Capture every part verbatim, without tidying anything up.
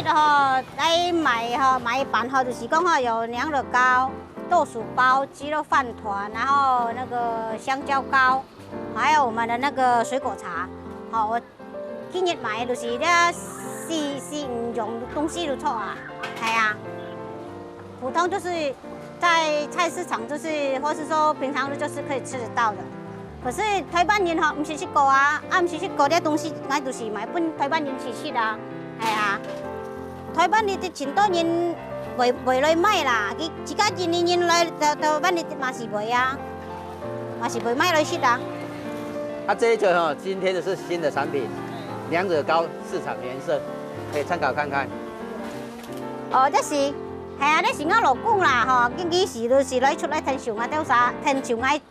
然後來買吼，買一盤吼，就是講吼有娘惹糕、豆薯包、雞肉飯糰，然後那個香蕉糕，還有我們的那個水果茶。好，我今日買的就是這四四五樣東西就著啊，係啊。普通就是在菜市場，就是或是說平常日就是可以吃得到的。 可是臺灣人吼，毋識食果啊，啊毋識食果這東西，𠊎就是買分臺灣人食食啊，係啊。臺灣裡底真多人袂袂來買啦，佢自家印尼人來到臺灣裡底嘛是袂啊，嘛是袂買來食啊。啊，這一個吼，今天的是新的產品，娘惹糕市場顏色，可以參考看看。哦，這是，係啊，這是𠊎老公啦吼，佢佢時都是來出來𢯭手，𠊎兜儕𢯭手𠊎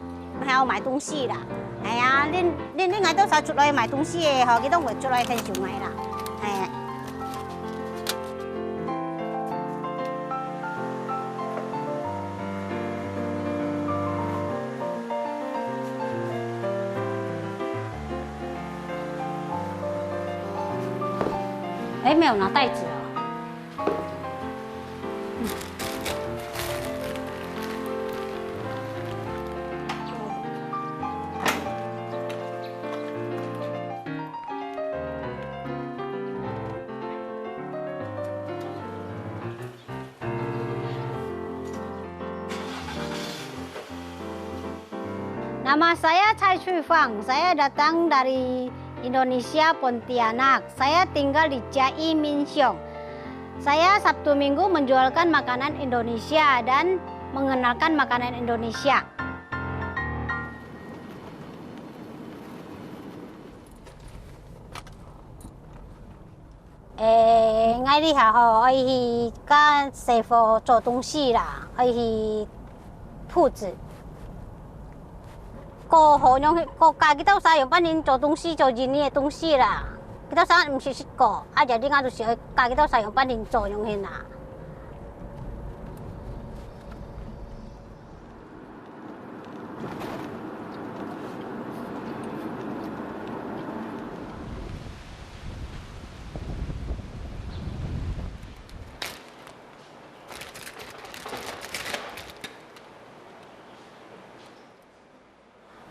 還有買東西啦。哎呀，恁恁恁𠊎兜儕出來買東西个吼，佢都會出來𢯭手𠊎啦。哎。哎，沒有拿袋子哦。 Nama saya Chai Chui Fang. Saya datang dari Indonesia, Pontianak. Saya tinggal di Chiayi Minxiong. Saya Sabtu Minggu menjualkan makanan Indonesia dan mengenalkan makanan Indonesia. 欸，𠊎這下吼，愛去佮師傅做東西啦，愛去鋪子。過好用，過教佢兜儕用板仔做東西，做印尼个東西啦。佢兜儕毋識食過，啊，這下𠊎就是愛教佢兜儕用板仔做用个啦。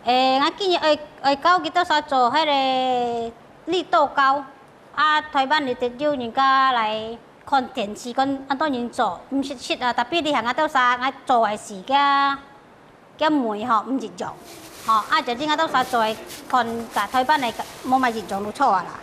欸，𠊎今日愛愛教佢兜儕做該个綠豆糕，啊，臺灣裡底有人家來看電視，講恁多人做，毋識食啊，tapi這下𠊎兜儕𠊎做个時間，該味吼毋一樣，吼，啊，就係𠊎兜儕做个，看佮臺灣个無麼一樣就著啊啦。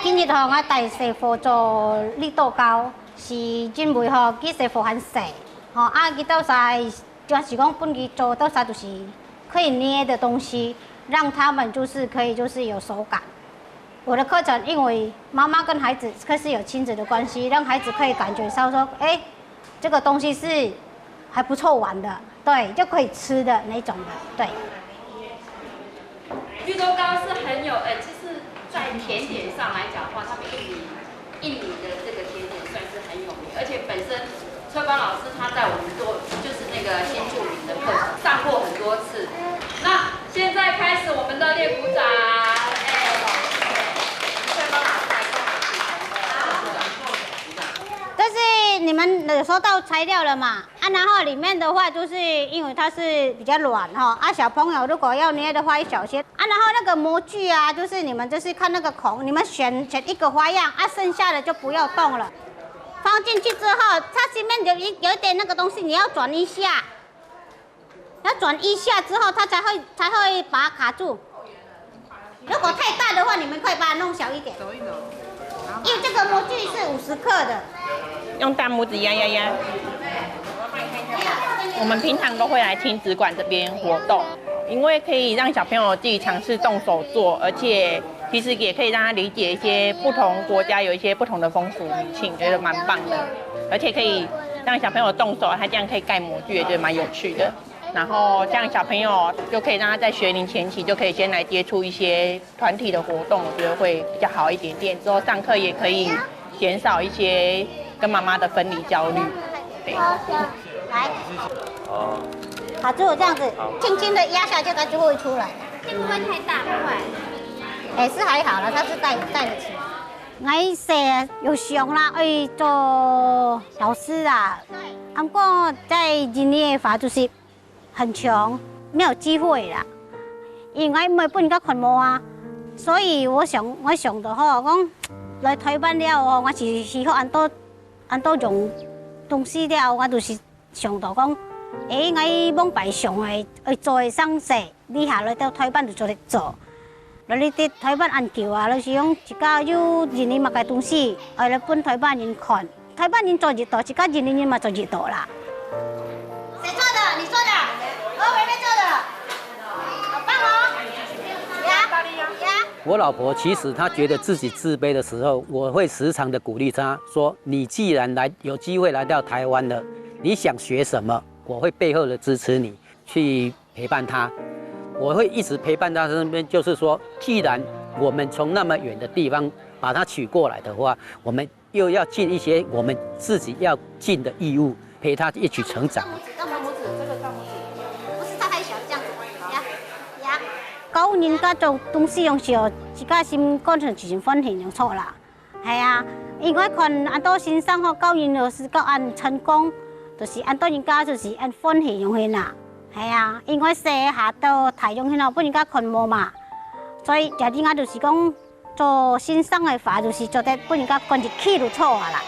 今日吼，𠊎帶師傅做綠豆糕，是因為吼，佢師傅還細，吼，啊，佢兜儕，就是講分佢做兜儕，就是可以捏的東西，讓他們就是可以就是有手感。我的課程，因為媽媽跟孩子可是有親子的關係，讓孩子可以感覺到說，欸， 這個東西是還不錯玩的，對，就可以吃的那種的，對。綠豆糕是很有，呃，就是在甜點上來講的話，他們印尼印尼的這個甜點算是很有名，而且本身翠芳老師她在我們做就是那個新住民的課程上過很多次。那現在開始我們熱烈鼓掌，欸，翠芳老師來跟我們起床了，鼓掌。 但是你們有收到材料了嘛？啊，然後裡面的話，就是因為它是比較軟哈，啊，小朋友如果要捏的話，要小心。啊，然後那個模具啊，就是你們就是看那個孔，你們選選一個花樣，啊，剩下的就不要動了。放進去之後，它前面有一有一點那個東西，你要轉一下。 要轉一下之後，它才會才會把它卡住。如果太大的話，你們可以把它弄小一點。因為這個模具是五十克的。用大拇指壓壓壓。我們平常都會來親子館這邊活動，因為可以讓小朋友自己嘗試動手做，而且其實也可以讓他理解一些不同國家有一些不同的風俗民情，覺得蠻棒的，而且可以讓小朋友動手，他這樣可以蓋模具，也覺得蠻有趣的。然後這樣小朋友就可以讓他在學齡前期就可以先來接觸一些團體的活動，我覺得會比較好一點點。之後上課也可以減少一些跟媽媽的分離焦慮。對。來，卡住這樣子，輕輕的壓下去，它就會出來。那个会太大块。哎，是还好啦，它是带带得起。我以前有想啦，哎，做老师啊，不过在印尼的话就是很穷，没有机会啦，因为没分人家看无啊，所以我想，我想到吼，讲来台湾了后，我是喜欢安到安到用东西了，我就是 想到讲，欸，𠊎往擺想个愛做个生事，這下來到台灣就做得做。來你在台灣恁久啊，就是講自家有印尼麼个東西，愛來分台灣人看。台灣人做得到，自家印尼人嘛做得到啦。誰做的？你做的？哦，妹妹做的。好棒哦！呀呀！我老婆其实她觉得自己自卑的时候，我会时常的鼓励她说：“你既然来有机会来到台湾了，你想学什么？我会背后的支持你，去陪伴她。我会一直陪伴她身边，就是说，既然我们从那么远的地方把她娶过来的话，我们又要尽一些我们自己要尽的义务，陪她一起成长。” 教人家做東西用時，自家心肝上自然歡喜用錯啦。係啊，因為看恁多先生吼，教人老師教恁成功，就是恁多人家就是恁歡喜用心啊。係啊，因為細下到大用心哦，分人家看無嘛。所以這陣啊，就是講做先生个話，就是做得分人家看入去就錯啊啦。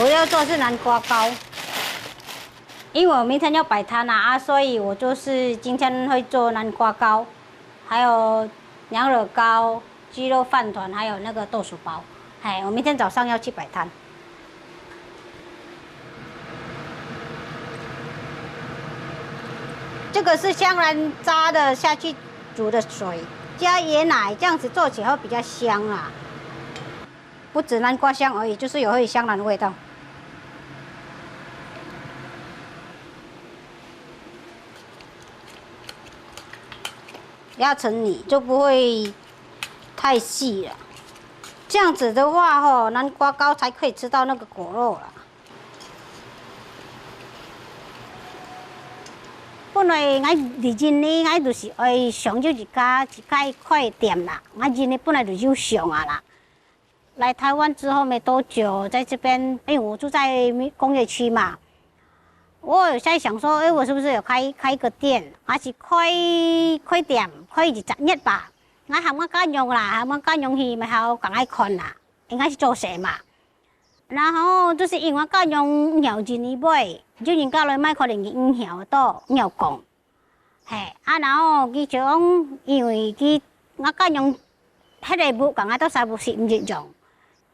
我要做的是南瓜糕，因为我明天要摆摊啊，啊，所以我就是今天会做南瓜糕，还有娘惹糕、鸡肉饭团，还有那个豆薯包。哎，我明天早上要去摆摊。这个是香兰榨的下去煮的水，加椰奶，这样子做起来会比较香啊。 不止南瓜香而已，就是有会香兰的味道。压成泥就不会太细了。这样子的话吼，南瓜糕才可以吃到那个果肉啦。本来𠊎二斤呢，𠊎就是爱想有一家一家开店啦，𠊎二斤呢本来就有想啊啦。 来台湾之后没多久，在这边，因为我住在工业区嘛，我有在想说，哎，我是不是有开开一个店，还是开开店，开一只月吧？俺喊我家用啦，喊我家用去，没好赶快看啦，应该是做事嘛。然后就是因为家用鸟进一倍，就人家来买可能你鸟多，鸟讲。 嘿，啊，然后佢就讲，因为佢，我甲用迄个木，甲我到时无是毋一样。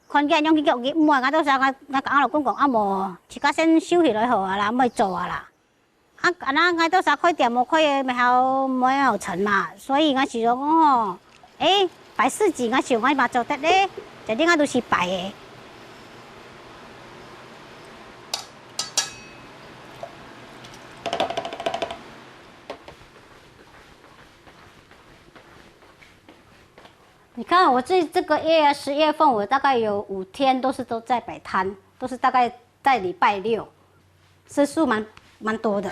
看见用佢叫佢毋爱，我到时我我甲我老公讲，啊无，自家先收起来好啊啦，毋爱做啊啦。啊，安那我到时开店无开个，咪好无好成嘛，所以我就讲吼， 诶，摆市集，我想我嘛做得咧，一定啊都是摆个。你看，我这这个月十月份，我大概有五天都是都在摆摊，都是大概在礼拜六，次数蛮蛮多的。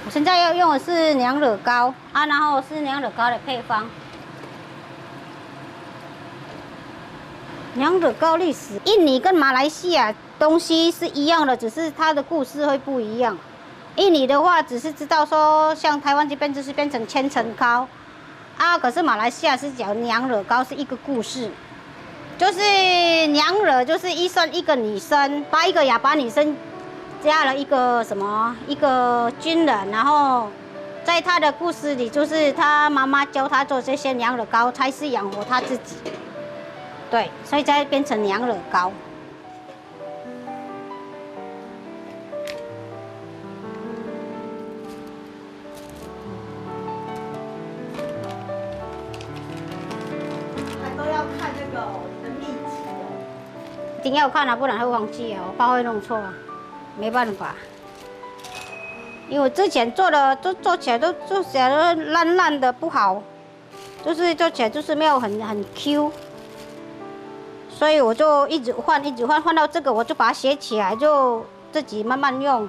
我现在要用的是娘惹糕啊，然后是娘惹糕的配方。娘惹糕历史，印尼跟马来西亚东西是一样的，只是它的故事会不一样。印尼的话，只是知道说，像台湾这边就是变成千层糕， 啊，可是马来西亚是讲娘惹糕是一个故事，就是娘惹就是一算一个女生，把一个哑巴女生嫁了一个什么一个军人，然后在他的故事里，就是他妈妈教他做这些娘惹糕，才是养活他自己。对，所以才变成娘惹糕。 你一定要看啊，不然会忘记啊，我怕会弄错啊，没办法。因为我之前做的都做起来都做起来都烂烂的，不好，就是做起来就是没有很很 Q，所以我就一直换，一直换，换到这个我就把它写起来，就自己慢慢用。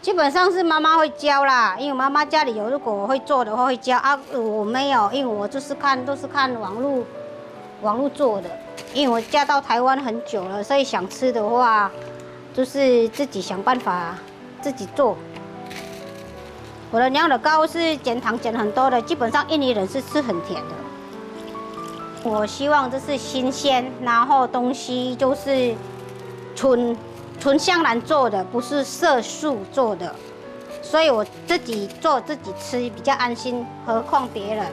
基本上是妈妈会教啦，因为妈妈家里有，如果会做的话会教啊，我没有，因为我就是看都是看网络网络做的，因为我嫁到台湾很久了，所以想吃的话，就是自己想办法自己做。我的娘惹糕是减糖减很多的，基本上印尼人是吃很甜的。我希望这是新鲜，然后东西就是纯纯香兰做的，不是色素做的，所以我自己做自己吃比较安心，何况别人。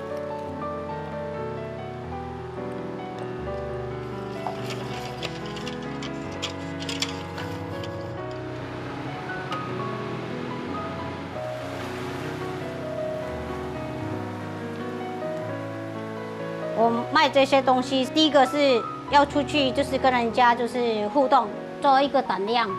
我卖这些东西，第一个是要出去，就是跟人家就是互动，做一个胆量。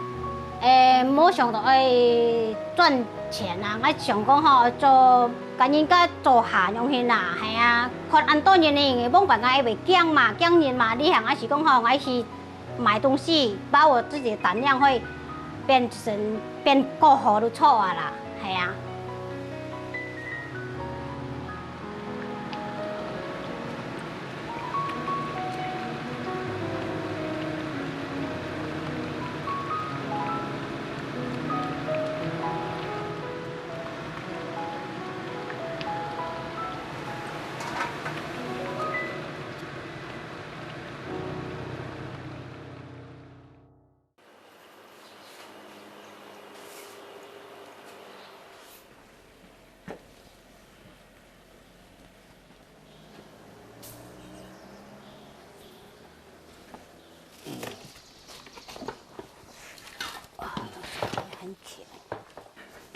诶，没想到会赚钱啊，我想讲吼，做跟人家做下用心啦，系啊，看恁多人呢，往往我会惊嘛，惊人嘛，你行还是讲吼，我去买东西，把我自己的胆量会变成变过好就错啊啦，系啊。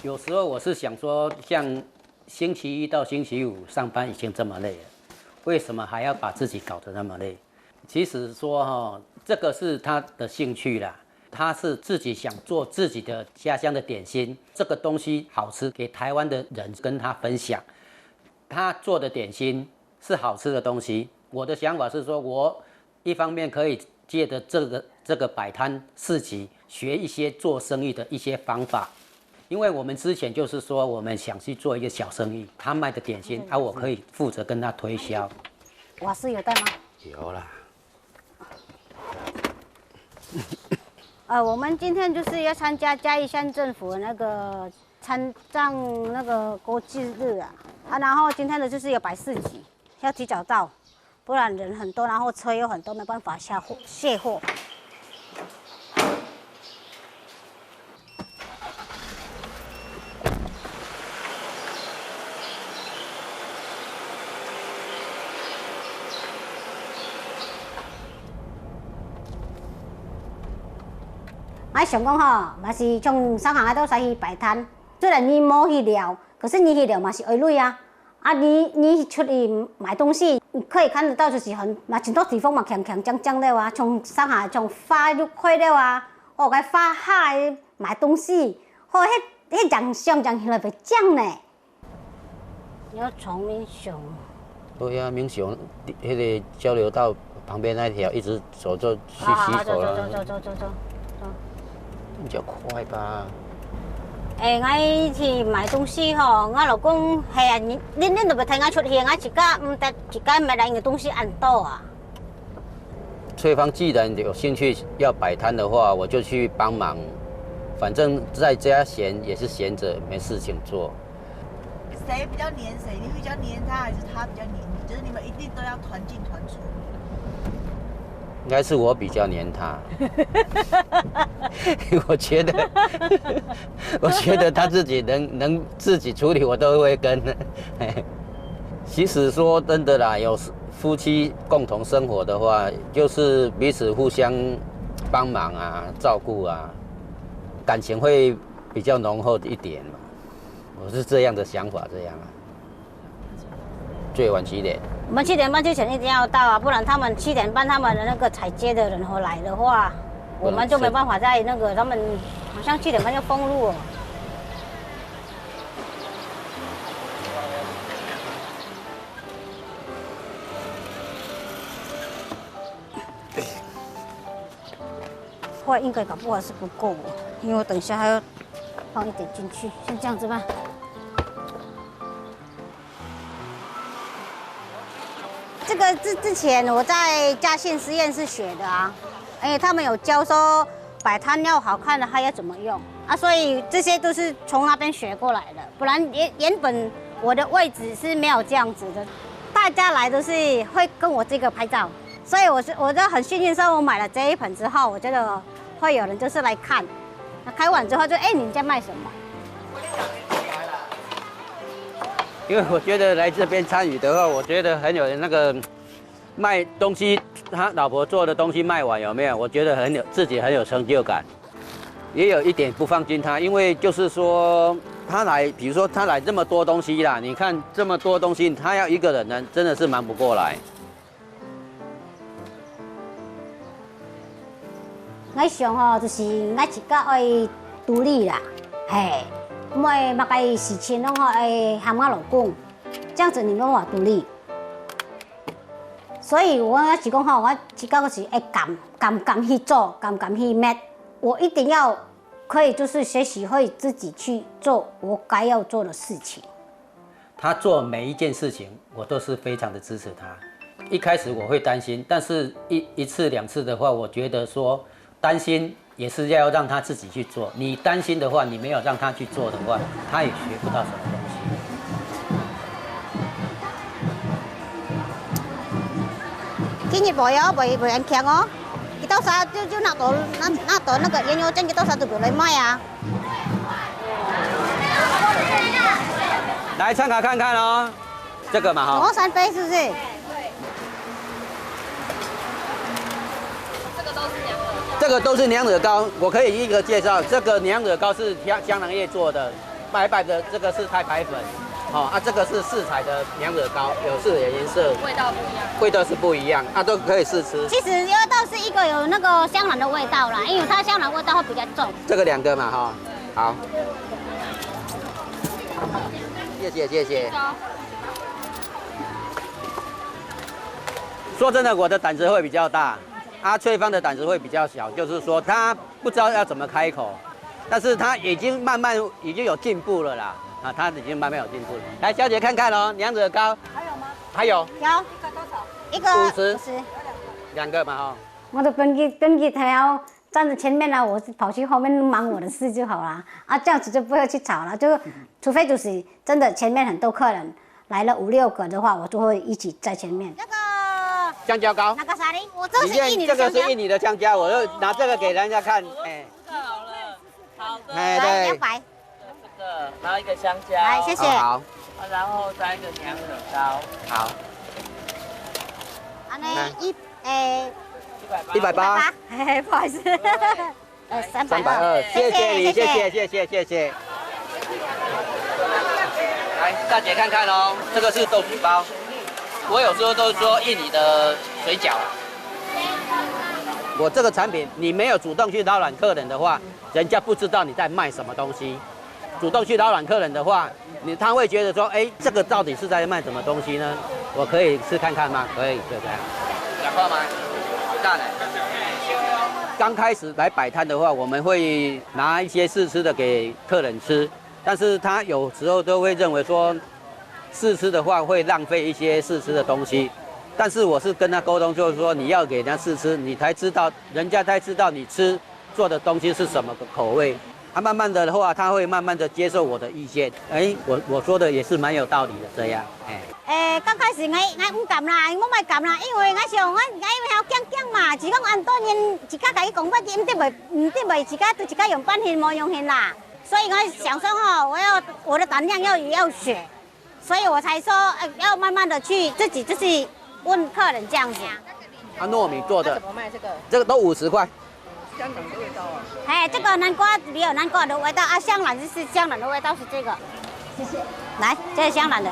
有时候我是想说，像星期一到星期五上班已经这么累了，为什么还要把自己搞得那么累？其实说哈，这个是他的兴趣啦，他是自己想做自己的家乡的点心，这个东西好吃，给台湾的人跟他分享。他做的点心是好吃的东西，我的想法是说，我一方面可以借着这个这个摆摊市集，学一些做生意的一些方法。因为我们之前就是说，我们想去做一个小生意，他卖的点心，啊，我可以负责跟他推销。瓦斯有带吗？有啦。呃，我们今天就是要参加嘉义县政府的那个参政那个国际日啊，啊，然后今天的就是有摆市集，要提早到，不然人很多，然后车又很多，没办法卸货卸货。我想讲吼，嘛是从上海到西去摆摊，虽然你无去了，可是你去了嘛是爱累啊。啊，你你出去买东西，你可以看得到就是很，嘛真多地方嘛强强将将了啊，从上海从花就开了啊，哦，该花海买东西，哦，迄迄样想讲起来会讲呢。你要从民雄。对呀、民雄迄个交流道旁边那条一直走走去溪口啦，走走走走走走。比较快吧。哎，我去买东西吼，我老公，嘿啊，你恁恁都袂听我出去，我自家毋得自家买来个东西恁多啊。翠芳既然有兴趣要摆摊的话，我就去帮忙，反正在家闲也是闲着，没事情做。谁比较黏谁？你比较黏他，还是他比较黏你？就是你们一定都要团进团出。应该是我比较黏他，我觉得，我觉得他自己能能自己处理，我都会跟。其实说真的啦，有时夫妻共同生活的话，就是彼此互相帮忙啊、照顾啊，感情会比较浓厚一点嘛。我是这样的想法，这样啊。最晚几点？我们七点半之前一定要到啊，不然他们七点半他们的那个踩街的人吼来的话，我们就没办法在那个，他们好像七点半就封路哦。话应该搞不好是不够哦，因为我等一下还要放一点进去，先这样子吧。这个之之前我在嘉信实验室学的啊，而且他们有教说摆摊要好看的，还要怎么用啊，所以这些都是从那边学过来的。不然原原本我的位置是没有这样子的，大家来都是会跟我这个拍照，所以我是我就很幸运，说我买了这一盆之后，我觉得会有人就是来看，那开完之后就哎、你们在卖什么？因为我觉得来这边参与的话，我觉得很有那个卖东西，他老婆做的东西卖完有没有？我觉得很有自己很有成就感，也有一点不放心他，因为就是说他来，比如说他来这么多东西啦，你看这么多东西，他要一个人呢，真的是忙不过来。我想吼，就是我自家爱独立啦，嘿，每么个事情拢吼爱喊我老公，这样子你们话独立。所以我是讲吼，我自家是爱敢敢敢去做，敢敢去搣，我一定要可以就是学习会自己去做我该要做的事情。他做每一件事情，我都是非常的支持他。一开始我会担心，但是一一次两次的话，我觉得说担心也是要让他自己去做。你担心的话，你没有让他去做的话，他也学不到什么东西。今日無哦，無無恁強哦。佢到時就就拿到拿拿到那个原油證，佢到時就無來賣啊。来参考看看哦，这个嘛哈。红山杯是不是？这个都是娘惹糕，我可以一个介绍。这个娘惹糕是香香兰叶做的，白白的这个是太白粉，好、啊，这个是四彩的娘惹糕，有四个颜色，味道不一样，味道是不一样，啊，都可以试吃。其实味道是一个有那个香兰的味道啦，因为它香兰味道会比较重。这个两个嘛哈，好，谢谢谢谢。说真的，我的胆子会比较大，啊，翠芳的胆子会比较小，就是说她不知道要怎么开口，但是她已经慢慢已经有进步了啦，啊，她已经慢慢有进步了。来，小姐看看哦，娘惹糕还有吗？还有，有一个多少？一个五十五十。两个嘛哈。我都登记登记台要站在前面啊，我跑去后面忙我的事就好啦。啊，这样子就不会去吵了，就除非就是真的前面很多客人来了五六个的话，我就会一起在前面。那个香蕉糕，那个啥呢？我这个你是印尼的香蕉看这个是。印尼的香蕉，我就拿这个给人家看，哎，这个好了，好的，哎对，来两百，这个，然后一个香蕉，来谢谢。好好啊，然后再一个娘惹糕，好，啊那一诶一百八，一百八，八，嘿嘿，不好意思，呃三百三百二，谢谢你，谢谢谢谢谢谢谢。来，大姐看看哦，这个是豆腐包，我有时候都说印尼的水饺。我这个产品，你没有主动去扰乱客人的话，人家不知道你在卖什么东西。主动去扰乱客人的话，你他会觉得说，哎，这个到底是在卖什么东西呢？我可以试看看吗？可以，就这样。讲话吗？大奶。刚开始来摆摊的话，我们会拿一些试吃的给客人吃，但是他有时候都会认为说，试吃的话会浪费一些试吃的东西。但是我是跟他沟通，就是说你要给人家试吃，你才知道，人家才知道你吃做的东西是什么口味。他慢慢的话，他会慢慢的接受我的意见。哎，我我说的也是蛮有道理的，这样，哎。诶，刚开始我我毋敢啦，我毋敢啦，因为我想我我因为好驚驚嘛，是讲恁多人自家家己講，毋得袂毋得袂自家對自家用半天無用心啦，所以我想說吼，我要我的胆量要也要學，所以我才說，呃，要慢慢的去自己就是問客人這樣子。啊，糯米做的怎，么卖这个？这个都五十块。香港的味道啊。哎，这个南瓜里有南瓜的味道啊，香兰就是香兰的味道是这个。来，这是香兰的。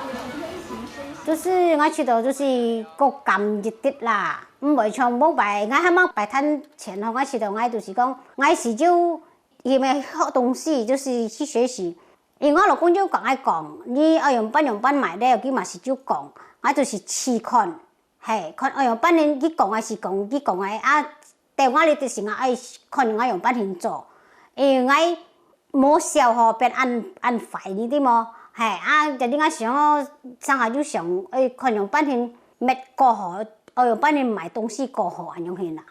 就是𠊎試著就是較減一滴啦，毋會像往擺𠊎還吂擺攤前吼，𠊎試著𠊎就是講，𠊎係就因為學東西，就是去學習。因為𠊎老公就講愛講，你愛用半用半賣了，佢嘛係就講，𠊎就是試看，嘿，看愛用半年佢講還係講，佢講个啊，等𠊎哩就是𠊎愛看𠊎用半年做，因為𠊎 無笑吼，變恁恁壞，你知無？嘿，啊，jadi𠊎想哦，上下就想，哎，看用半天搣過好，哦，用半天買東西過好，恁樣形啦。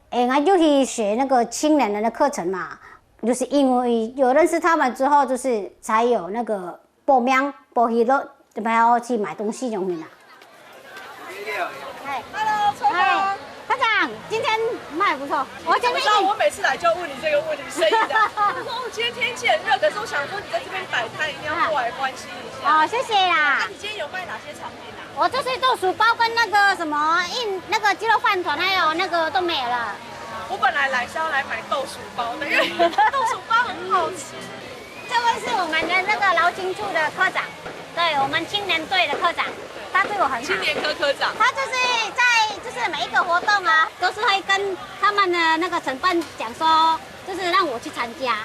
哎，𠊎就去學那個青年人的課程嘛，就是因為有認識他們之後，就是才有那個報名、報喜樂，然後去買東西，恁樣形啦。 嗨，Hello，春嗨，科长，今天卖不错，我今天一我每次来就要问你这个问题，生意的。我说哦，今天天气很热，可是我想说你在这边摆摊，一定要过来关心一下。哦，谢谢啦那。你今天有卖哪些产品啊？我就是豆薯包跟那个什么印那个鸡肉饭团，还有那个都没了。我本来来是要来买豆薯包的，因为豆薯包很好吃。这位是我们的那个劳青处的科长，对我们青年队的科长，他对我很好。青年科科长，他就是在就是每一个活动啊，都是会跟他们的那个承办讲说，就是让我去参加，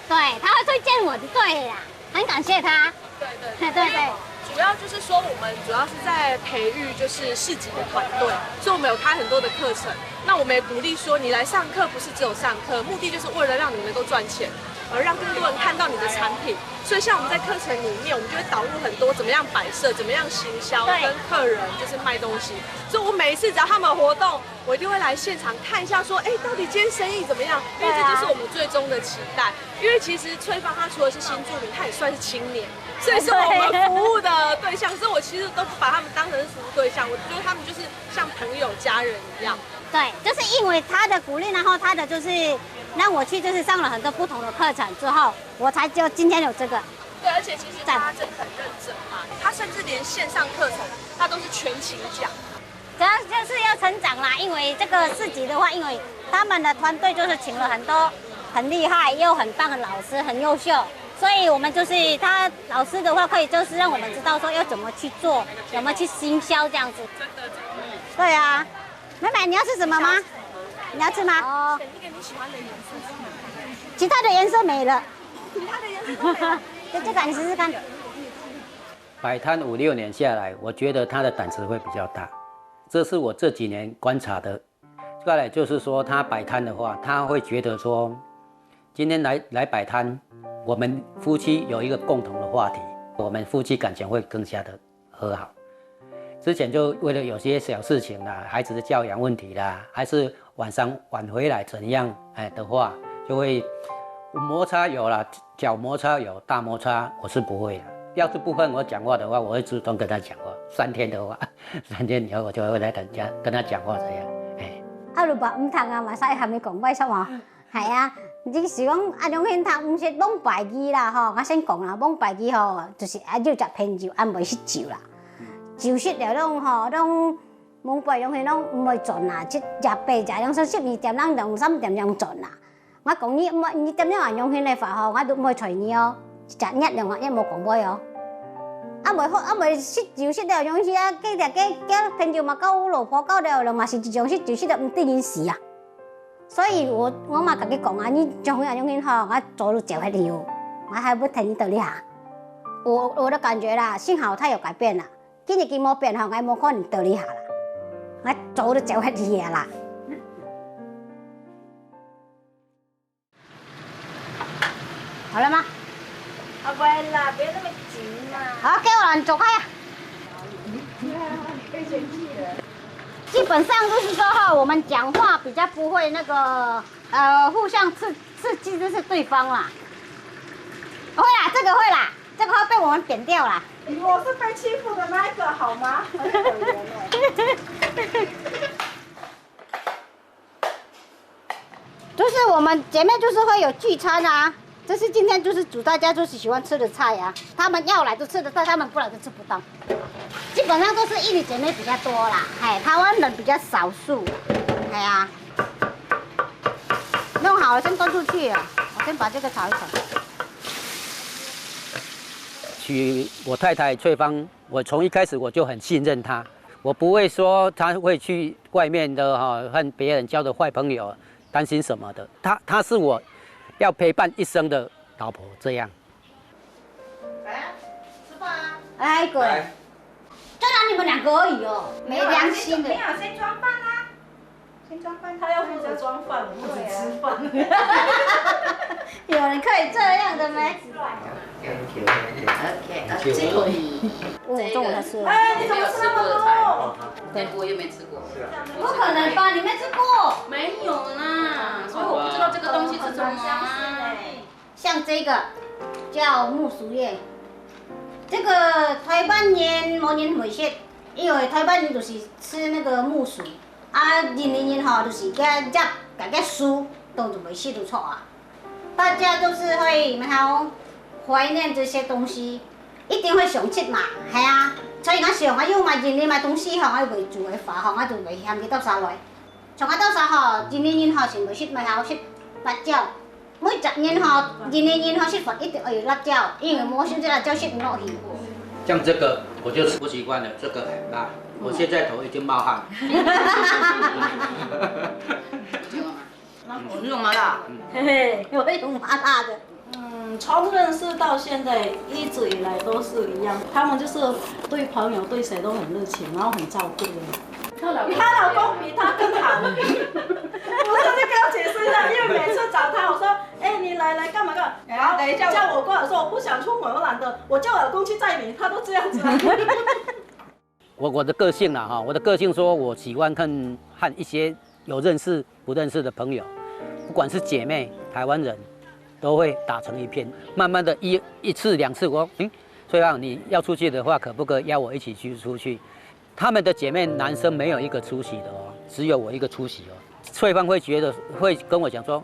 对，他会推荐我就对了啦，很感谢他。对对对对对，主要就是说我们主要是在培育就是市集的团队，所以我们有开很多的课程。那我们也鼓励说，你来上课不是只有上课，目的就是为了让你能够赚钱，而让更多人看到你的产品。所以像我们在课程里面，我们就会导入很多怎么样摆设、怎么样行销，对跟客人就是卖东西。所以我每一次只要他们有活动，我一定会来现场看一下，说，哎，到底今天生意怎么样？因为这就是我们最终的期待。因为其实翠芳她除了是新住民，她也算是青年，所以是我们服务的对象。所以我其实都不把他们当成是服务对象，我觉得他们就是像朋友、家人一样。对，就是因为他的鼓励，然后他的就是让我去就是上了很多不同的课程之后，我才就今天有这个。对，而且其实他真的很认真嘛，他甚至连线上课程他都是全勤讲。主要就是要成长啦，因为这个市集的话，因为他们的团队就是请了很多很厉害又很棒的老师，很优秀，所以我们就是他老师的话，可以就是让我们知道说要怎么去做，怎么去行销这样子。真的真的。对啊，妹妹，你要吃什么吗？你要吃吗？哦，选一个你喜欢的颜色。其他的颜色没了，其他的颜色都没有。就这个你试试看。摆摊五六年下来，我觉得他的胆子会比较大，这是我这几年观察的。再来就是说，他摆摊的话，他会觉得说，今天来来摆摊，我们夫妻有一个共同的话题，我们夫妻感情会更加的和好。之前就为了有些小事情啦，孩子的教养问题啦，还是晚上晚回来怎样，哎的话，就会摩擦有啦，小摩擦有，大摩擦我是不会的。要是不和我讲话的话，我会主动跟他讲话。三天的话，三天以后我就会来跟他跟他讲话这样，哎。啊，你爸毋通啊，嘛使喊你讲，为什么？系啊，你是讲啊，两兄弟毋是往拜二啦吼，我先讲啦，往拜二吼，就是啊，约只朋友，啊，毋会食酒啦。酒食了，拢吼，拢往拜两兄弟拢毋会转啦，一夜八夜，两三十二点，人两三点钟转啦。 我讲你毋，你点样啊，用心个话吼，我都毋会睬你哦，一只月两个月无讲话哦。啊，袂好，啊，袂食酒食了，用心啊，叫个叫叫朋友嘛，交老婆交了，了嘛是一种食酒食了，毋得人死啊。所以我我嘛甲佢讲啊，你用心啊，用心吼，我早就走下去哦，我还不等你到你下。我我的感觉啦，幸好他有改变啦。今日佢无变吼，我无可能到你下啦，我早就走下去啊啦。 好了吗？啊，不会啦，不要那么紧嘛。好，给我了，你走开呀。基本上就是说哈，我们讲话比较不会那个呃互相刺刺激，就是对方啦。会啦，这个会啦，这个会被我们扁掉啦。我是被欺负的那一个，好吗？很可怜哎。就是我们姐妹就是会有聚餐啊，这是今天就是煮大家就是喜欢吃的菜啊，他们要来就吃得到，他们不来就吃不到。基本上都是义理姐妹比较多啦，哎，台湾人比较少数，哎呀，弄好了先端出去啊，我先把这个炒一炒。娶我太太翠芳我从一开始我就很信任他，我不会说他会去外面的哈，和别人交的坏朋友，担心什么的。他他是我要陪伴一生的老婆，这样。来啊，吃饭啊。哎，鬼，就让你们两个而已哦，没良心的。没有，先装饭啊。先装饭。他要负责装饭，我负责吃饭。有人可以这样的吗？ OK，OK，OK，我中午才吃。哎，你怎么吃那么多？对，我又没吃过。不可能吧？你没吃过？没有啦，所以我不知道这个东西是什么啊。像这个叫木薯叶，这个台湾人没人会食，因为台湾人就是吃那个木薯，啊，印尼人吼就是个夹个个薯，当做会食就错啊。 大家都是会蛮好怀念这些东西，一定会想吃嘛，系啊。所以我想啊，有买印尼买东西吼，我会煮个话吼，我就会嫌佢到啥来。像我到啥吼，印尼人吼全部食蛮好食辣椒，每只人吼，印尼人吼食饭一定要有辣椒，因为无先这辣椒食唔落去。像这个我就吃不习惯了，这个很辣，我现在头已经冒汗。你用麻辣？嘿嘿，我会用麻辣的。嗯，从认识到现在，一直以来都是一样。他们就是对朋友、对谁都很热情，然后很照顾的。她老公她老公比她更好。我真的跟她解释一下，因为每次找她，我说：“哎、你来来干嘛干嘛？”然后等一下叫我过来说我不想出门，我懒得，我叫我老公去载你，她都这样子啊。我我的个性啦哈，我的个性说我喜欢跟和一些有认识不认识的朋友，不管是姐妹、台湾人，都会打成一片。慢慢的一一次两次，我说，嗯，翠芳，你要出去的话，可不可以邀我一起去出去？他们的姐妹男生没有一个出席的哦，只有我一个出席哦。翠芳会觉得会跟我讲说，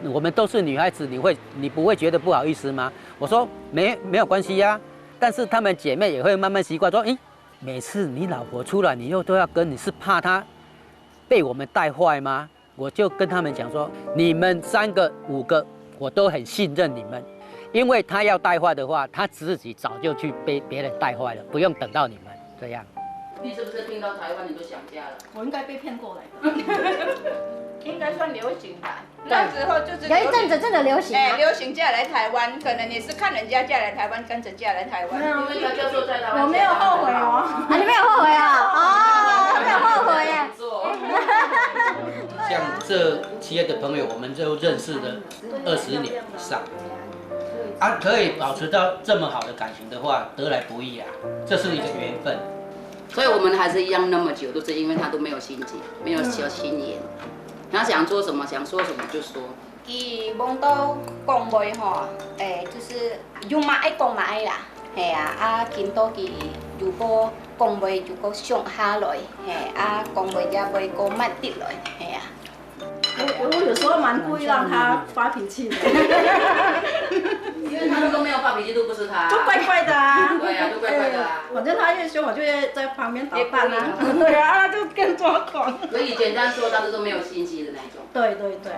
我们都是女孩子，你会你不会觉得不好意思吗？我说没没有关系呀，但是他们姐妹也会慢慢习惯说，诶，每次你老婆出来，你又都要跟，你是怕她被我们带坏吗？我就跟他们讲说，你们三个五个，我都很信任你们，因为她要带坏的话，她自己早就去被别人带坏了，不用等到你们这样。你是不是听到台湾你都想家了？我应该被骗过来的。应该算流行吧。那时候就是有一阵子真的流行啊，哎，流行嫁来台湾，可能也是看人家嫁来台湾，跟着嫁来台湾。因为他教授在台湾，我没有后悔哦。啊，你没有后悔啊？哦，没有后悔耶。做。像这些的朋友，我们就认识了二十年以上，啊，可以保持到这么好的感情的话，得来不易啊，这是一个缘分。所以我们还是一样那么久，都是因为他都没有心结，没有小心眼。他想做什么，想说什么就说。佢望到講話吼，誒，就是有嘛愛講嘛愛啦，係啊，啊，見到佢如果講話如果上下來，係啊，講話也會過慢啲來，係啊。我我有时候蛮故意让他发脾气的，因为他如果没有发脾气，都不是他。就怪怪的啊。对啊，就怪怪的啊。反正他越凶，我就会在旁边捣蛋啊。对啊，他就更抓狂。所以以前这样说，他都是没有心机的那种。对对对。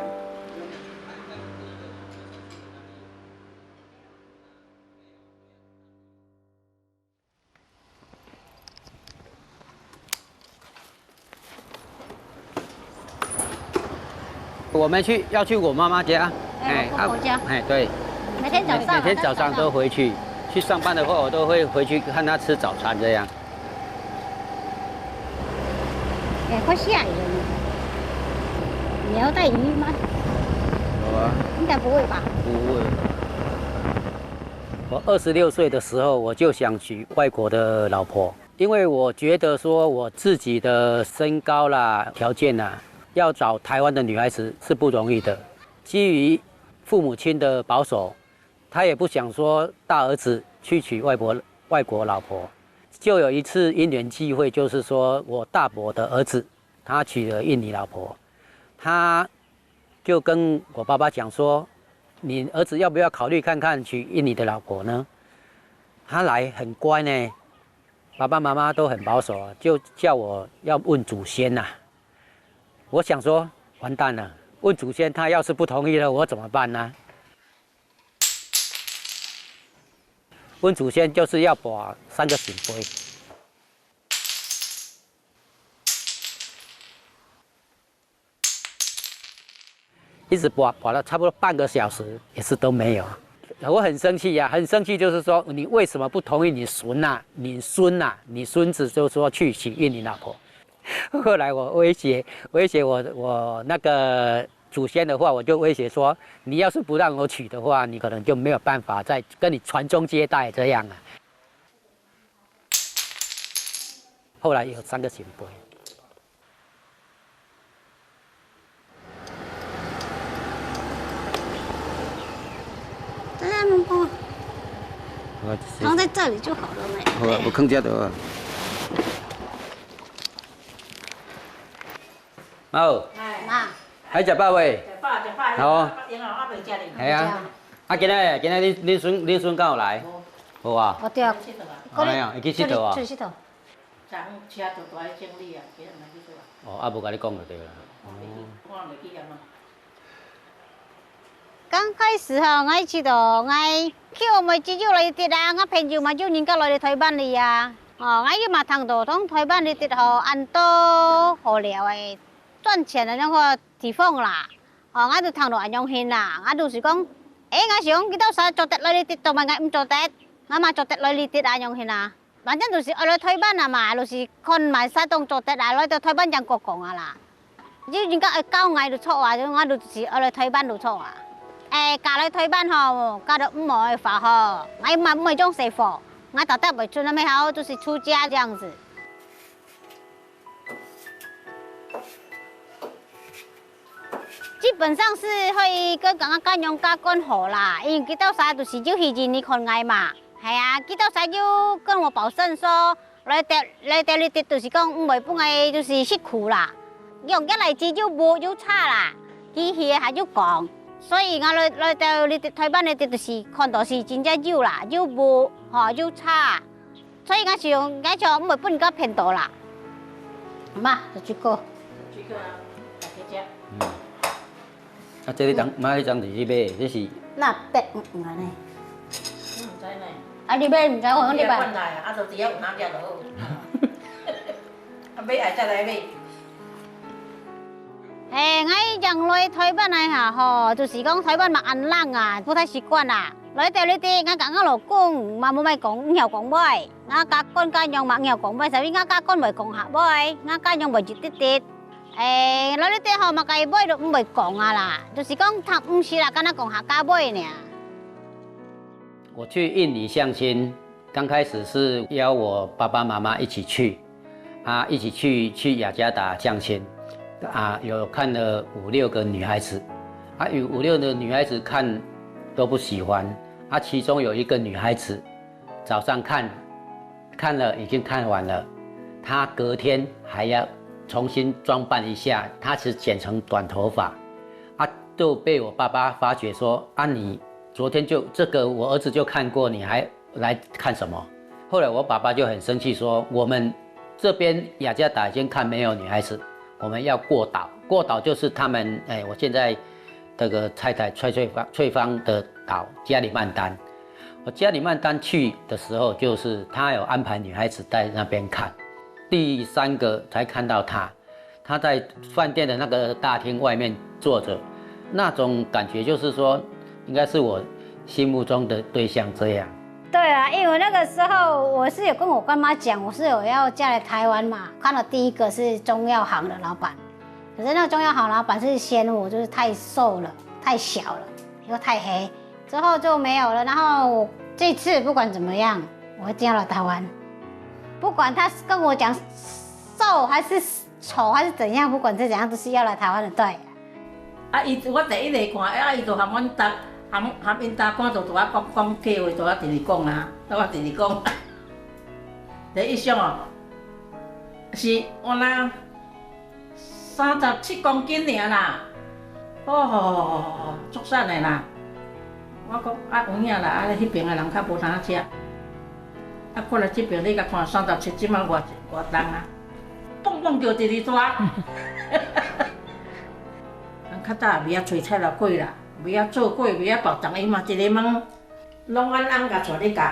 我们去要去我妈妈家，哎，婆婆家，哎，对，每天早上，每天早上都回去，去上班的话，我都会回去看她吃早餐这样。哎，快下雨了呢。你要带雨衣吗？有啊，应该不会吧？不会。我二十六岁的时候，我就想娶外国的老婆，因为我觉得说我自己的身高啦、条件啦，要找台湾的女孩子是不容易的。基于父母亲的保守，他也不想说大儿子去娶外国外国老婆，就有一次因缘际会，就是说我大伯的儿子他娶了印尼老婆，他就跟我爸爸讲说，你儿子要不要考虑看看娶印尼的老婆呢？他来很乖呢，爸爸妈妈都很保守啊，就叫我要问祖先呐、我想说，完蛋了，问祖先他要是不同意了，我怎么办呢？问祖先就是要把三个醒杯，一直拔，拔了差不多半个小时，也是都没有。我很生气呀、很生气，就是说你为什么不同意你孙啊、你孙啊、你孙子，就是说去娶印尼老婆？后来我威胁，威胁我我那个祖先的话，我就威胁说，你要是不让我娶的话，你可能就没有办法再跟你传宗接代这样啊。后来有三个前辈。这样弄不好，我放在这里就好了没？好啊，我放遮就好啊。好，妈，还食饱未？食饱，食饱，好。因为我还袂食哩。系啊。啊，今仔，今仔恁，恁孙，恁孙敢有来？无。无啊。哦，对啊。去佗啊？哎呀，伊去佗啊？出去，出去佗。昨昏车都带去整理啊，今仔毋去佗啊？哦，啊，无甲你讲就对啦。我袂记，我袂记啊嘛。刚开始吼，𠊎去到，𠊎去学妹姊友来得啊，𠊎朋友嘛有人家来台湾哩啊。哦，𠊎又嘛听到讲台湾哩得吼，恁多好料个赚钱个那个地方啦。哦，𠊎就听到恁样形啦，𠊎就是讲，诶，𠊎想讲，佢兜啥做得来哩得，做么𠊎毋做得？𠊎嘛做得来哩得啊，恁样形啊。 反正就是愛來台灣啊嘛，就是看麼儕當做得啊，來到台灣正過講啊啦。有人家愛教𠊎就著啊，𠊎就是愛來台灣就著啊。誒，嫁來台灣吼，嫁到毋好个話吼，𠊎嘛毋會種細貨，𠊎搭搭會出那麼好，就是出家這樣子。 基本上是會跟剛剛家娘家官好啦，因為佢兜儕都是有去印尼看𠊎嘛。係啊，佢兜儕有跟我保證說，來到，來到這裡就是講毋會分𠊎就是食苦啦。用一來之有屋有車啦，佢去還有講，所以𠊎來，來到這裡台灣个就是看到是真正有啦，有屋，吼，有車。 所以𠊎想，𠊎想毋會分人家騙到啦。媽，就這个。這个啊，大家食。嗯。啊，這个張，媽，這張是去買，這是。那白黃黃个呢？你毋知呢？啊，你買毋知，我講你買。你也問來啊，啊，就只要有哪隻就好。啊，買愛再來買。 嘿，𠊎以前來台灣來下吼，就是講台灣嘛恁冷啊，不太習慣啊。來到這裡，𠊎佮𠊎老公嘛無愛講，毋曉講話，𠊎家官家娘嘛毋曉講話，所以𠊎家官會講客話，𠊎家娘會一滴滴。誒，來這裡吼嘛，該話都毋會講啊啦，就是講聽毋識啦，敢若講客家話爾。 我去印尼相親，刚开始是邀我爸爸妈妈一起去，啊，一起去，去雅加达相亲，啊，有看了五六个女孩子，啊，有五六个女孩子看都不喜欢，啊，其中有一个女孩子早上看，看了已经看完了，她隔天还要重新装扮一下，她是剪成短头发，啊，就被我爸爸发觉说，啊，你昨天就这个我儿子就看过，你还来看什么？后来我爸爸就很生气说，我们这边雅加达已经看没有女孩子，我们要过岛。过岛就是他们，哎，我现在这个太太翠翠芳，翠芳的岛加里曼丹。我加里曼丹去的时候，就是他有安排女孩子在那边看。第三个才看到他，他在饭店的那个大厅外面坐着，那种感觉就是说，应该是我心目中的对象这样。对啊，因为那个时候我是有跟我干妈讲，我是有要嫁来台湾嘛。看到第一个是中药行的老板，可是那个中药行老板是嫌我就是太瘦了、太小了，又太黑，之后就没有了。然后我这次不管怎么样，我一定要来台湾，不管他跟我讲瘦还是丑还是怎样，不管是怎样，都是要来台湾的，对。啊，伊我第一个看，啊，伊就含阮搭，含，含因大官就拄仔讲，讲客话，拄仔直直讲啊，拄仔直直讲。第一相哦，是我啦，三十七公斤尔啦。哦，足瘦的啦。我讲啊，有影啦，啊，彼爿的人较无通食。 啊，看来这爿你甲看三十七，即满偌，偌重啊？蹦蹦叫直直大。人较早袂晓炊菜头粿啦，袂晓做粿，袂晓包粽，伊嘛一个问，拢阮翁甲带咧教。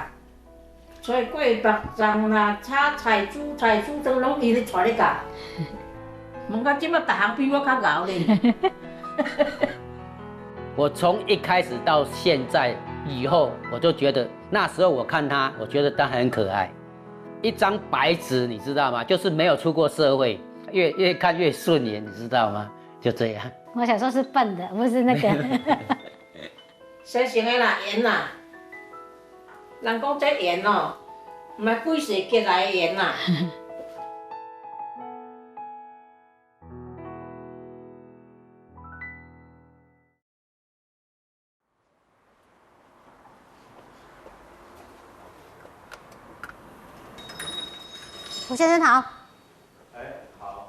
炊粿、包粽啦，炒菜、煮菜、煮汤，拢伊咧带咧教。问到即满，逐项比我较𠢕咧。我从一开始到现在以后，我就觉得那时候我看他，我觉得他很可爱，一张白纸，你知道吗？就是没有出过社会，越越看越顺眼，你知道吗？就这样。我小时候是笨的，不是那个。生成的啦，缘啦，人讲这缘哦，毋系几世结来的缘啦。吴先生好。哎，好。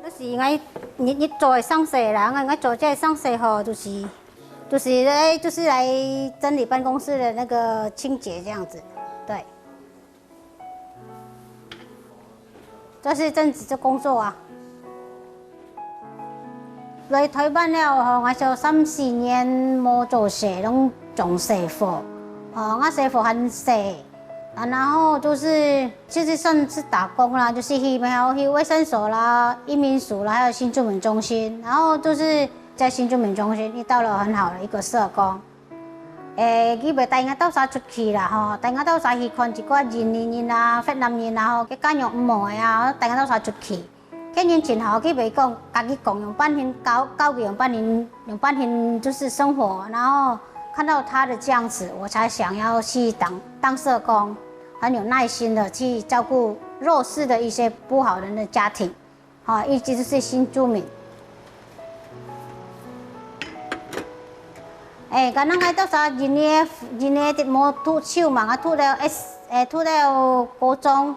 就是应该你你做个上色啦，应该做这个上色吼，就是就是来就是来整理办公室的那个清洁这样子，对。这是正职的工作啊。来台湾了吼，我就三四年无做事，拢种水果。哦，我水果很细，啊，然后就是其实算是打工啦，就是去没有去卫生所啦、移民署啦，还有新住民中心，然后就是在新住民中心遇到了很好的一个社工。 诶，佢會帶𠊎兜儕出去啦吼，帶𠊎兜儕去看一寡印尼人啊、越南人啊吼，佢家娘毋好个啊，帶𠊎兜儕出去。佢人真好，佢會講，家己講用半天教，教佢用半天，用半天就是生活，然后看到他的这样子，我才想要去当当社工，很有耐心的去照顾弱势的一些不好人的家庭。 吼，以及就是新住民。诶，刚刚个到啥，今年今年直毛读书嘛，我读了 S，诶，读了高中，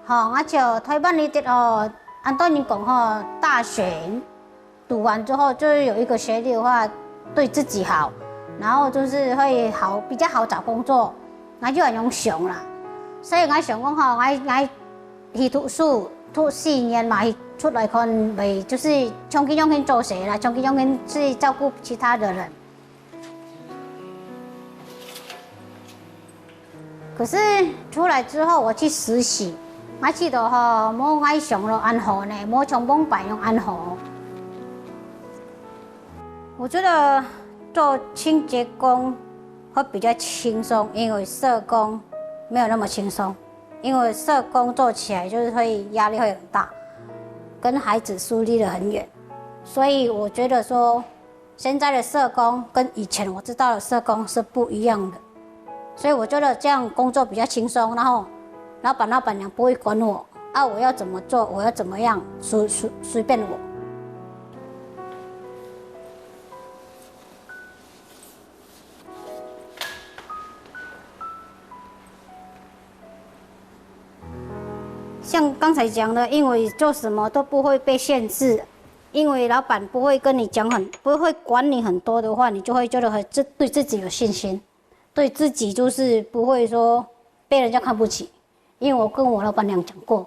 吼，我就台湾一直哦，安多人讲吼，大学读完之后就是有一个学历的话，对自己好，然后就是会好比较好找工作，我就很用想啦。所以我想讲吼，我我 去读书，读四年嘛，去出来看，袂就是像佢样去做事啦，像佢样去去照顾其他的人。可是出来之后，我去实习，我觉得吼，无我想了安好呢，无像往摆样安好。我觉得做清洁工会比较轻松，因为社工没有那么轻松。 因为社工做起来就是会压力会很大，跟孩子疏离得很远，所以我觉得说，现在的社工跟以前我知道的社工是不一样的，所以我觉得这样工作比较轻松，然后老板老板娘不会管我啊，我要怎么做，我要怎么样，随随随便我。 像刚才讲的，因为做什么都不会被限制，因为老板不会跟你讲很，不会管你很多的话，你就会觉得很自对自己有信心，对自己就是不会说被人家看不起。因为我跟我老板娘讲过，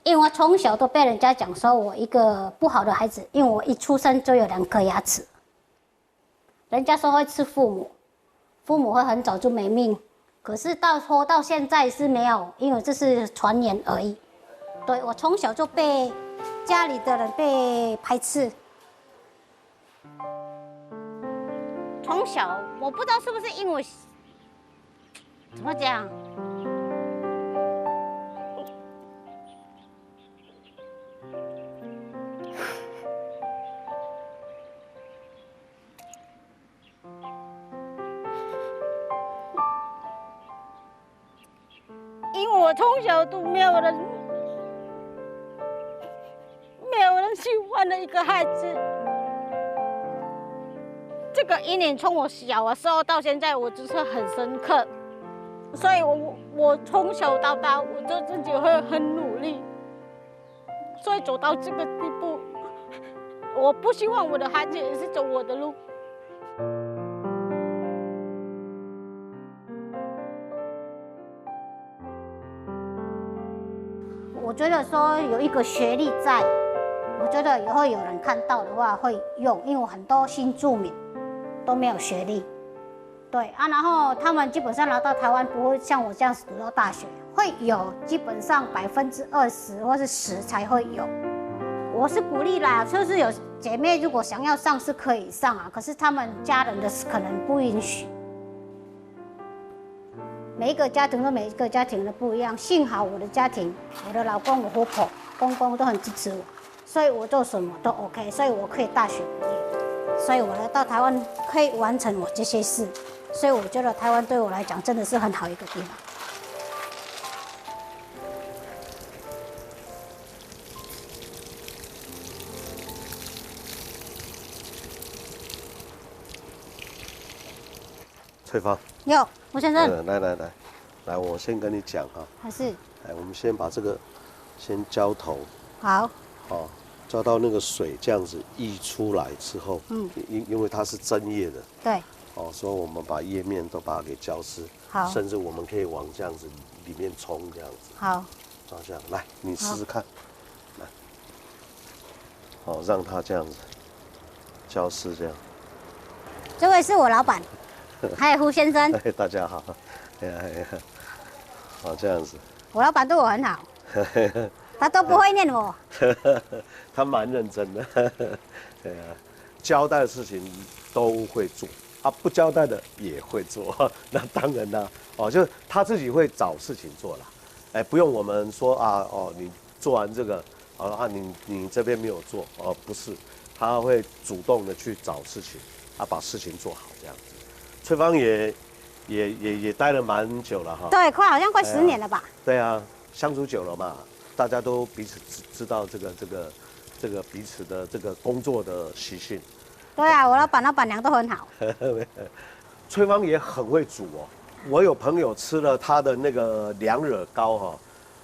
因为我从小都被人家讲说我一个不好的孩子，因为我一出生就有两颗牙齿。 人家说会吃父母，父母会很早就没命，可是到活到现在是没有，因为这是传言而已。对，我从小就被家里的人被排斥，从小我不知道是不是因为怎么讲，因为我从小都没有人，没有人喜欢的一个孩子。这个阴影从我小的时候到现在，我就是很深刻。所以我我从小到大，我就自己会很努力。 所以走到这个地步，我不希望我的孩子也是走我的路。我觉得说有一个学历在，我觉得以后有人看到的话会用，因为我很多新住民都没有学历，对啊，然后他们基本上来到台湾不会像我这样子读到大学，会有基本上百分之二十或是十才会有。我是鼓励啦，就是有姐妹如果想要上是可以上啊，可是他们家人的可能不允许。每一个家庭跟每一个家庭的不一样，幸好我的家庭，我的老公、我婆婆、公公都很支持我，所以我做什么都 OK，所以我可以大学毕业，所以我来到台湾可以完成我这些事，所以我觉得台湾对我来讲真的是很好一个地方。翠芳，有，吴先生，呃，来来来，来，我先跟你讲哈，还是哎，我们先把这个先浇头，好，哦，浇到那个水这样子溢出来之后，嗯因因为它是针叶的，对，哦，所以我们把叶面都把它给浇湿，好甚至我们可以往这样子里面冲这样子，好，照这样来，你试试看，来，好，让它这样子浇湿这样，这位是我老板，还有胡先生，哎，大家好，哎呀哎呀，好这样子，我老板对我很好，他都不会念我。他蛮认真的，对啊，交代的事情都会做啊，不交代的也会做，那当然啦，哦，就是他自己会找事情做啦，哎，不用我们说啊，哦，你做完这个，哦啊，你你这边没有做，哦，不是，他会主动的去找事情，啊，把事情做好这样子。翠芳也也也也待了蛮久了哈，对，快好像快十年了吧？对啊，相处久了嘛，大家都彼此知知道这个这个这个彼此的这个工作的习性。对啊，我老板、老板娘都很好。翠芳也很会煮哦，我有朋友吃了她的那个凉惹糕哈、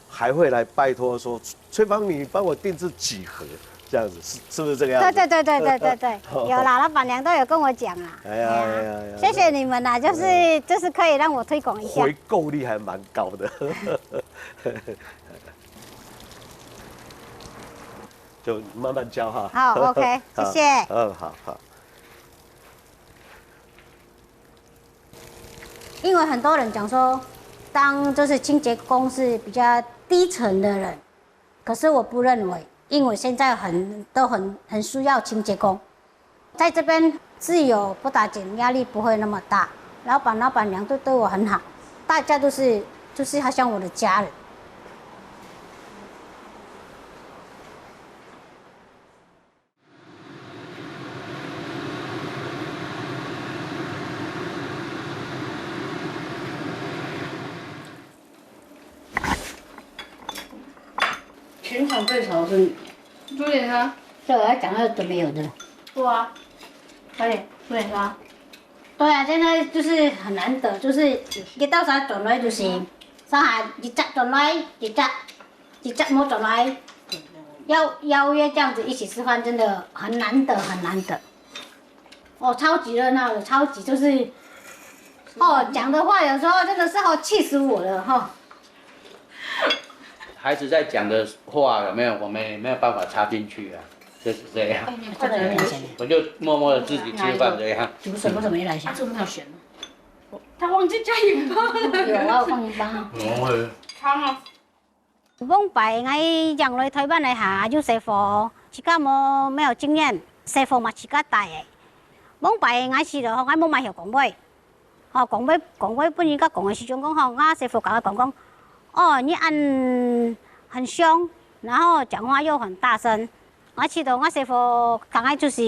还会来拜托说，翠芳你帮我订制几盒这样子，是是不是这个样子？对对对对对对对，有啦，老板娘都有跟我讲啦。哎呀哎呀哎呀，谢谢你们啦，就是就是可以让我推广一下。回购率还蛮高的，就慢慢教哈。好，OK，谢谢。嗯，好好。因为很多人讲说，当就是清洁工是比较低层的人，可是我不认为，因为现在很都很很需要清洁工，在这边自由不打紧，压力不会那么大，老板老板娘都对我很好，大家都是就是好像我的家人。全场最吵的是你。猪眼汤。对，我要讲那个都没有的。对啊，快点，猪眼汤。对啊，现在就是很难得，就是一到啥转来就行，上海一只转来一只，一只没转来，邀邀约这样子一起吃饭，真的很难得，很难得。哦，超级热闹的，超级就是，哦，讲的话有时候真的是哦，气死我了哈。孩子在讲的话有没有，我们也没有办法插进去啊，就是这样。这个有点咸，我就默默的自己吃饭这样。煮什么什么一来咸？这没有咸。他忘记加盐巴了。有啊，我放盐巴。怎么会？汤啊。往擺𠊎樣來台灣个下，有細貨，自家無沒有經驗，細貨嘛自家帶个。往擺𠊎試著吼，𠊎無買曉講話，吼講話講話分人家講个時陣講吼，𠊎細貨同𠊎講講，哦，你恁很兇，然後講話又很大聲，𠊎試著𠊎細貨同𠊎就是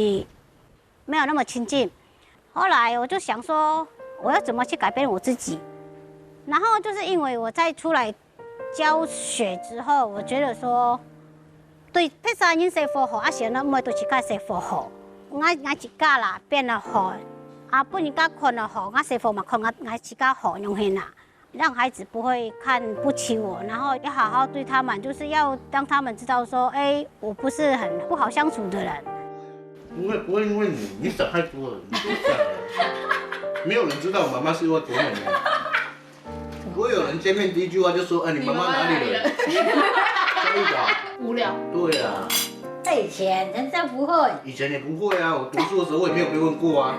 沒有那麼親近。後來我就想說，我要怎麼去改變我自己？然後就是因為我在出來教學之後，我覺得說，對別儕人細貨好，啊，先毋愛對自家細貨好。𠊎𠊎自家啦變得好，啊，分人家看了好，𠊎細貨嘛看𠊎𠊎自家好，樣形啊。 讓孩子不會看不起我，然後要好好對他們，就是要讓他們知道說，哎，我不是很不好相處的人。不會不會因為你，你想太多了，你不想了。没有人知道我妈妈是有多美的。不会有人见面第一句话就说：“哎，你妈妈哪里人？”这一个啊，无聊。对啊，以前人家不会。以前也不会啊，我读书的时候我也没有被问过啊。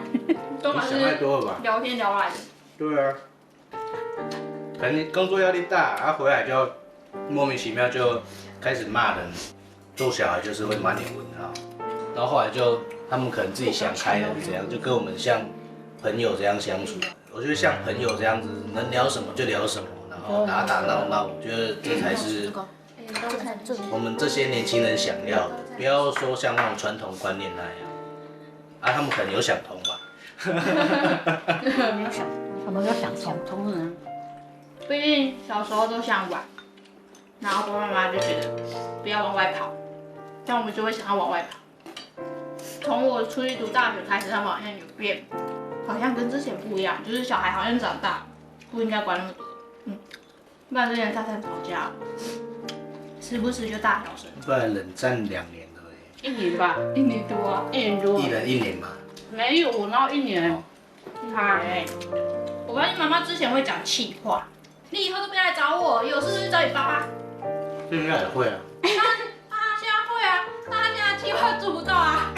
都嘛是你想太多了吧？聊天聊来的。对啊，可能工作压力大，然后回来就莫名其妙就开始骂人，做小孩就是会满脸问号，然后后来就他们可能自己想开了，怎样就跟我们像朋友这样相处。我觉得像朋友这样子，能聊什么就聊什么，然后打打闹闹，我觉得这才是我们这些年轻人想要的，不要说像那种传统观念那样。啊，他们可能有想通吧。没有想，他们有想通。想通了。毕竟小时候都想玩，然后爸爸妈妈就觉得不要往外跑，但我们就会想要往外跑。从我出去读大学开始，他们好像有变，好像跟之前不一样，就是小孩好像长大，不应该管那么多。嗯，不然之前常常吵架，时不时就大小声。不然冷战两年，对不对？一年吧，一年多啊，一年多。一人一年嘛。没有，我哪有一年？哦。他欸，我发现妈妈之前会讲气话，你以后都别来找我，有事就去找你爸爸。这应该也会啊。他他现在会啊，他现在气话做不到啊。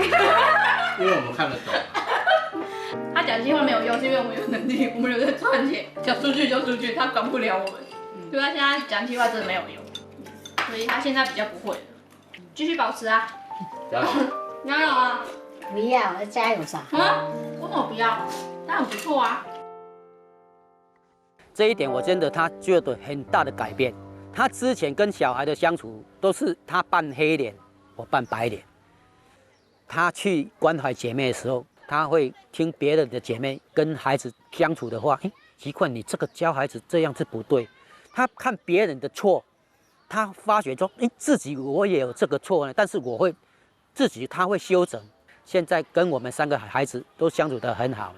因为我们看得懂啊。他讲气话没有用，是因为我们有能力，我们有在赚钱，想出去就出去，他管不了我们。所以他现在讲气话真的没有用，所以他现在比较不会了。继续保持啊，加油！加油啊！不要，我要加油啥？啊？为什么不要？那很不错啊。这一点我真的他做的很大的改变。他之前跟小孩的相处都是他扮黑脸，我扮白脸。他去关怀姐妹的时候，他会听别人的姐妹跟孩子相处的话，诶，奇怪，你这个教孩子这样是不对。他看别人的错，他发觉说，诶，自己我也有这个错呢，但是我会自己他会修正。现在跟我们三个孩子都相处得很好。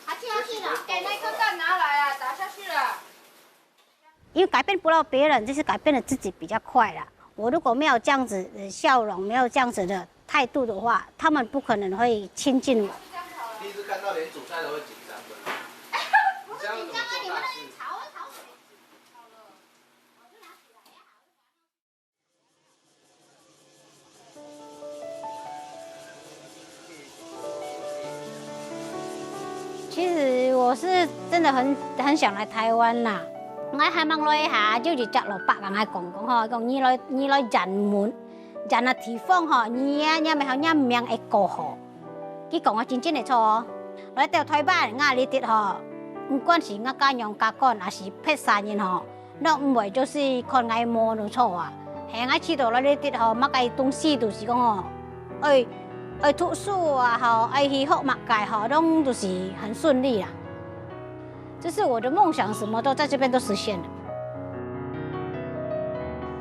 啊，下去了，给那颗蛋拿来啊，打下去了。因为改变不了别人，就是改变了自己比较快啦。我如果没有这样子的笑容，没有这样子的态度的话，他们不可能会亲近我。第一次看到连煮菜都会紧张的。不是紧张啊，你们那边吵啊吵什么？其实我是真的很很想来台湾啦。我还望來下，就一隻老伯人來講講吼，講你來你來人文，人个地方吼，你啊，你咪好，你命會過好。佢講啊，真正會錯哦。來到台灣，我這滴吼，毋管是我家娘家官，還是別儕人吼， 攏毋會就是看𠊎無錯啊。係𠊎試著來這滴吼，麼个東西就是講吼，愛愛讀書啊吼，愛去學麼个吼，攏就是很順利啦。就是我的夢想什麼都在這邊都實現了。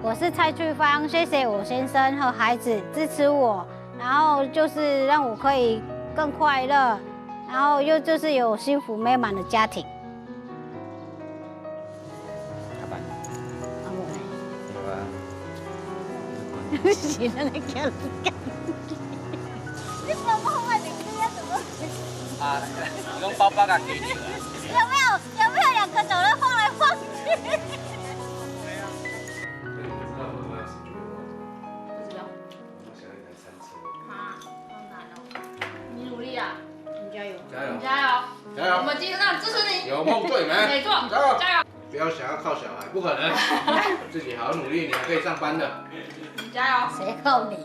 我是蔡翠芳，謝謝我先生和孩子支持我，然後就是讓我可以更快樂，然後又就是有幸福美滿的家庭。 老板，啊，我来。对吧？行了，那个。你怎么会你这样怎么？啊，你讲包包啊，给你啊。有没有有没有两个走了晃来晃去？你们知道妈妈要什么愿望？不知道。我想要一台餐车。啊，好难哦。你努力啊，你加油，加油你加油，加油我们精神上支持你。有梦最美。没错，加油！加油，不要想要靠小孩，不可能。自己好好努力，你还可以上班的。你加油。谁靠你？